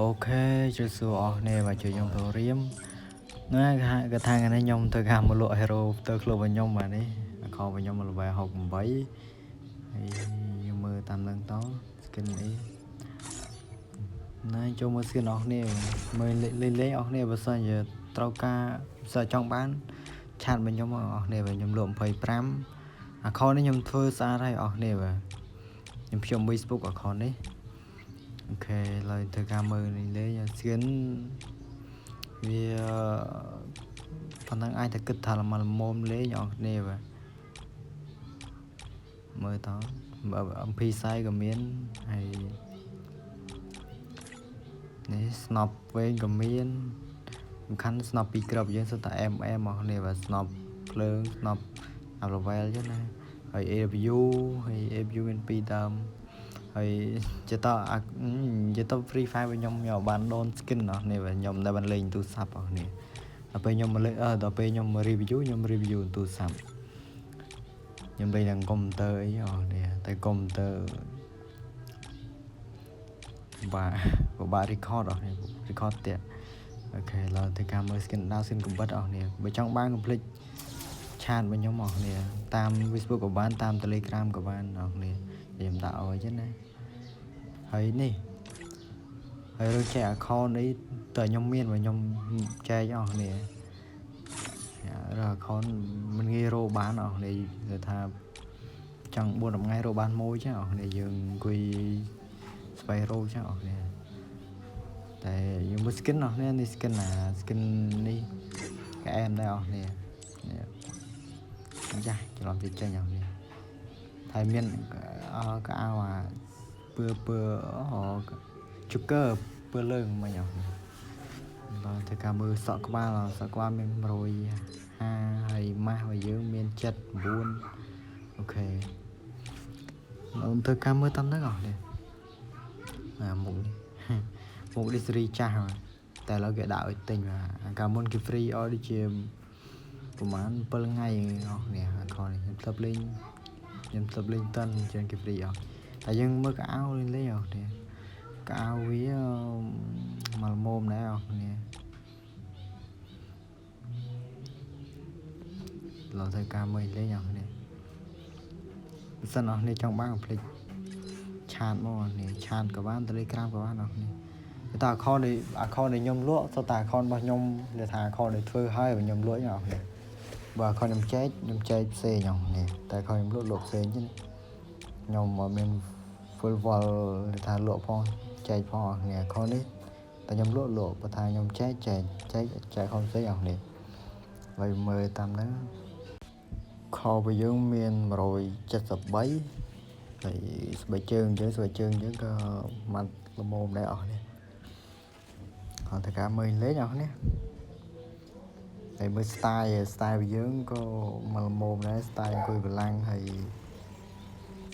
OK ជួយសួរអស់គ្នាបាទជួយខ្ញុំទៅរៀមណាគេថាថ្ងៃនេះខ្ញុំទៅការមកលក់ hero ទៅក្លូបរបស់ខ្ញុំបាទនេះខរបស់ខ្ញុំ level 68ហើយយើងមើលតាមនឹងត skin អីណាចូលមើល skin អស់គ្នាមើលលេងលេងអស់គ្នាបើសិនជាត្រូវការសិស្សចង់បាន chat មកខ្ញុំអស់គ្នាបាទខ្ញុំលក់25 account នេះខ្ញុំធ្វើស្អាតហើយអស់គ្នាបាទខ្ញុំភ្ជាប់ Facebook account នេះ OK ឡើយធ្វើការមើលនេះលេង skin វាប៉ុណ្ណឹងអាចតែគិតថាល្មមល្មមលេងអស់គ្នាបាទមើលត MP 40ក៏មានហើយនេះស្នប់វែងក៏មានសំខាន់ស្នប់ពីរគ្រាប់យើងសុទ្ធតែ MM អស់គ្នាបាទស្នប់ភ្លើងស្នប់អា level ចឹងណាហើយ AW ហើយ AW មានពីរដើមហើយចេះតអាចេះត Free Fire វិញខ្ញុំខ្ញុំបានដូន skin អស់នេះបាទខ្ញុំដែលបានលេងទូរស័ព្ទអស់នេះដល់ពេលខ្ញុំមកលេងដល់ពេលខ្ញុំ review ខ្ញុំ review ទូរស័ព្ទខ្ញុំលេងនឹងកុំព្យូទ័រអីអស់នេះតែកុំព្យូទ័របាទពិបាក record អស់នេះ record ទៀត OK ឡើយធ្វើការមើល skin ដាវ skin កំបិតអស់នេះបើចង់បានកុំភ្លេច chat មកខ្ញុំអស់គ្នាតាម Facebook ក៏បានតាម Telegram ក៏បានអស់គ្នាខ្ញុំដាក់ឲ្យចឹងណាហើយនេះហើយរឿងចែក account អីតើខ្ញុំមានបើខ្ញុំចែកអស់គ្នារើ account មិនងាយរកបានអស់គ្នាគឺថាចង់4 10ថ្ងៃរកបានមួយចឹងអស់គ្នាយើងអង្គុយស្វែងរកចឹងអស់គ្នាតែយើងមើល skin អស់គ្នានេះ skin ណា skin នេះក៏អែមដែរអស់គ្នានេះយ៉ាច្រឡំទៅចេញអស់គ្នាហើយមានកៅអៅអាពើពើអូជូកើពើលើងមិញអស់គ្នាដល់ធ្វើការមើលសក់ក្បាលសក់ក្បាលមាន150ហើយម៉ាស់របស់យើងមាន79 OK ខ្ញុំធ្វើការមើលតាមហ្នឹងអស់នេះអាមុខនេះមុខនេះសេរីចាស់តែឥឡូវគេដាក់ឲ្យទិញបាទកាលមុនគេ free ឲ្យដូចជាប្រហែល7ថ្ងៃអស់នេះខនេះខ្ញុំធ្លាប់លេងខ្ញុំធ្លាប់លេងតិនជាងគេ free អស់តែយើងមើលកៅអៅលេងលេងអស់នេះកៅអៅវាមកល្មមដែរអស់នេះឡងធ្វើការមើលលេងអស់នេះបើសិនអស់នេះចង់បានកុំភ្លេច chat មកនេះ chat ក៏បាន Telegram ក៏បានអស់នេះតែ account នេះ account ដែលខ្ញុំលក់សុទ្ធតែ account របស់ខ្ញុំនិយាយថា account ដែលធ្វើហើយខ្ញុំលក់អស់នេះបើ account ខ្ញុំចែកខ្ញុំចែកផ្សេងអស់នេះតែ account ខ្ញុំលក់លក់ផ្សេងចឹងខ្ញុំមកមាន full wall និយាយថាលក់ផងចែកផងអស់នេះ account នេះតែខ្ញុំលក់លក់បើថាខ្ញុំចែកចែកចែកចែក account ផ្សេងអស់នេះហើយមើលតាមហ្នឹងខរបស់យើងមាន173ហើយស្បែកជើងយើងស្បែកជើងយើងក៏ម៉ាត់ល្មមដែរអស់នេះអត់តែការមើលលេងអស់នេះហើយមើល style style របស់យើងក៏មកល្មមដែរ style អង្គុយបលាំងហើយ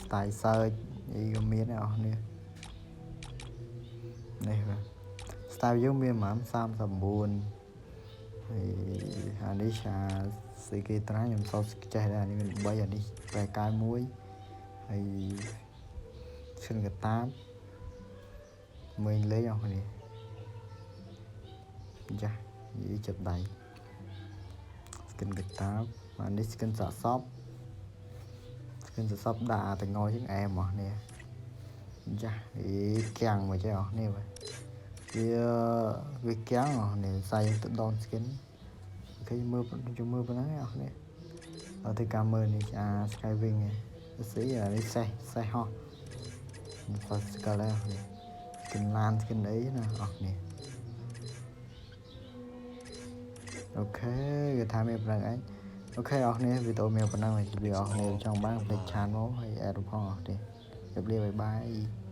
style search អីក៏មានដែរអស់នេះនេះបាទ style យើងមានប្រហែល39ហើយអានេះឆាស្អីគេត្រាខ្ញុំសោចេះដែរអានេះមាន3អានេះប្រែកាយមួយហើយឈិនកតាបមើលលេងអស់នេះចាស់និយាយចាប់ដៃ skin កតាបអានេះ skin សាក់សព skin សាក់សពដាក់តែងយជាងអែមអស់នេះចាស់អីកាំងមកចេះអស់នេះបាទវាវាកាំងអស់នេះសាយទៅដន skin OK មើលខ្ញុំមើលប៉ុណ្ណឹងអស់នេះអត់ទៅការមើលនេះអា Skywing ស្អីអានេះសេះសេះហោះខ្ញុំស្គាល់ដែរនេះ skin ឡាន skin អីណាអស់នេះ OK គេថាមានប៉ុណ្ណឹងឯង OK អស់គ្នាវីដេអូមានប៉ុណ្ណឹងវាអស់គ្នាចង់បានភ្លេច chat មកហើយ add ផងអស់ទេជម្រាបលា bye bye.